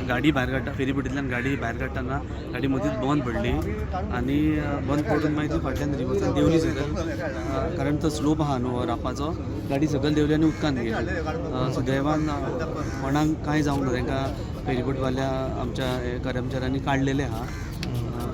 गाडी भायर काडटा, फेरीबोटींतल्यान गाडी भायर काडटना गाडी मदींच बंद पडली आनी बंद पडून मागीर ती फाटल्यान रिवर्सान देंवली सकयल, कारण तो स्लोप आहा न्हू रापाचो. गाडी सकयल देंवली आनी उदकान गेली. सुदैवान कोणाक कांय जावंक ना. तांकां फेरीबोटवाल्या आमच्या कर्मचाऱ्यांनी काडलेले आहा.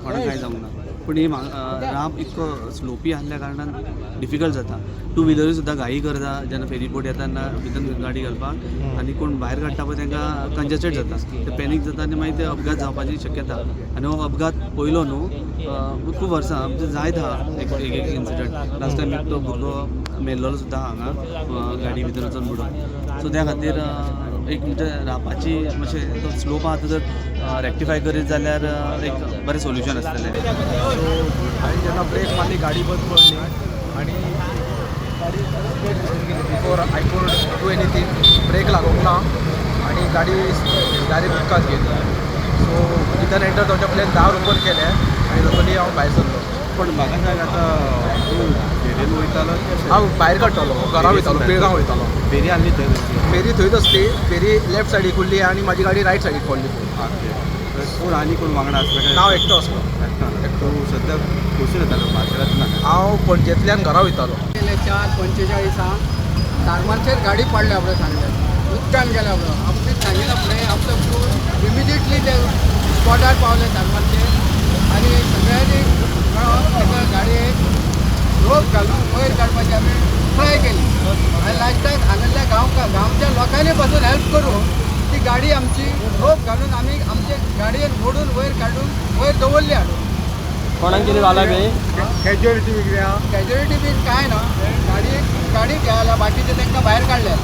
कोणाक कांय जावंक ना. पूण ही राप इतको स्लोपी आहल्या कारणान डिफिकल्ट जाता. टू व्हिलरूय सुद्दां घाई करता जेन्ना फेरी बोट येता तेन्ना भितर गाडी घालपाक, आनी कोण भायर काडटा पळय तांकां कंजेस्टेड जाता, ते पॅनीक जाता आनी मागीर ते अपघात जावपाची शक्यता. आनी हो अपघात पयलो न्हू, खूब वर्सां आमचे जायत आहा एक एक एक इन्सिडंट. लास्ट टायम एकटो भुरगो मेल्लेलो सुद्दां हांगा गाडी भितर वचून बुडून. सो त्या खातीर एक म्हणजे रापाची मातशें तो स्लोप आहा तो जर रेक्टिफाय करीत जाल्यार एक बरें सोल्युशन आसतलें. सो हांवें जेन्ना ब्रेक मारली, गाडी बंद पडली आनी गाडी स्ट्रेट घुसून गेली. Before I could do anything, brake लागूंक ना आनी गाडी डायरेक्ट उदकांत गेली. सो भितर एंटर जावच्या पयलीं दार ओपन केलें आनी लकली हांव भायर सरलो. पण म्हाका सांग, आतां तूं फेरयेन वयतालो कशें? हांव भायर काडटलो, घरा वयतालो, पिळगांव वयतालो. फेरी आहली थंय तुमची? फेरी थंयच आसली. फेरी लेफ्ट सायडीक उरली आनी म्हाजी गाडी रायट सायडीक पडली. ओके, कोण आनी कोण वांगडा आसले काय? ना, हांव एकटो आसलो. एकटो. तूं सद्या खंयसून येतालो, मार्सेलांत ना? हांव पणजेंतल्यान घरा वयतालो. गेले 4:45 तारमारचेर गाडी पडल्या आपल्या सांगले, उदकान गेल्या. आपलो आपणे सांगिना फुडें आपलो क्रू इमिजिएटली ते स्पॉटार पावले तारमारचेर आनी सगळ्यांनी मेळोन ताका गाडयेक रोप घालून वयर काडपाची आमी ट्राय केली. आनी लास्टाक हांगासरल्या गांवच्या लोकांनी पासून हेल्प करून ती गाडी आमची रोप घालून आमी आमचे गाडयेन ओडून वयर काडून वयर दवरली हाडून. कोणाक कितें जालां बी? कॅज्युअलिटी बी कांय ना. गाडी गाडी घ्यायला बाकीचे तांकां भायर काडले.